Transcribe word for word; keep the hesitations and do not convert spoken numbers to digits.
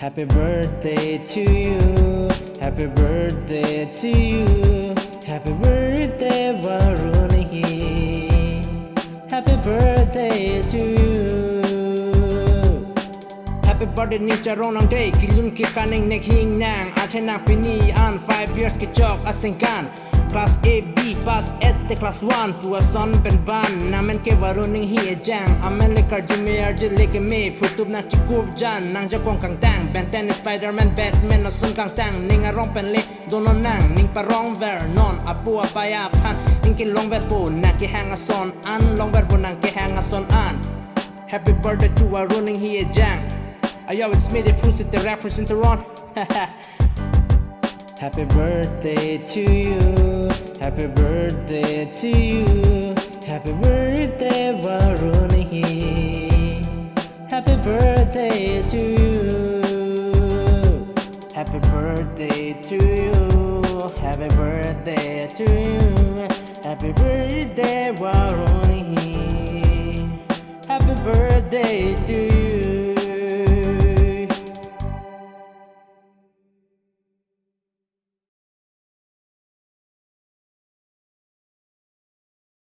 Happy birthday to you. Happy birthday to you. Happy birthday, Varun Enghi. Happy birthday to you. Happy birthday ning charong nang dei, kelun ke kaningnek hing nang, athe nang pini an five years kechok asengkan. Class A B pass et te class one pu ason pen ban, nangmen ke Varun Enghi ejang, amen le karjume arje le keme, phutup nang chikup jan, nang jakong kangtang, Ben ten, Spider-Man, Batman ason kangtang, ning arong pen le donon nang, ning parong ver non, apo apei aphan, ning kelong ver po nang kehang ason an, long ver po nang kehang ason an. Happy birthday to Varun Enghi ejang. Ayo, it's me, the Prusit, the representative. Happy birthday to you. Happy birthday to you. Happy birthday, Varun Enghi. Happy birthday to you. Happy birthday to you. Happy birthday to you. Happy birthday, Varun Enghi. Happy birthday to you.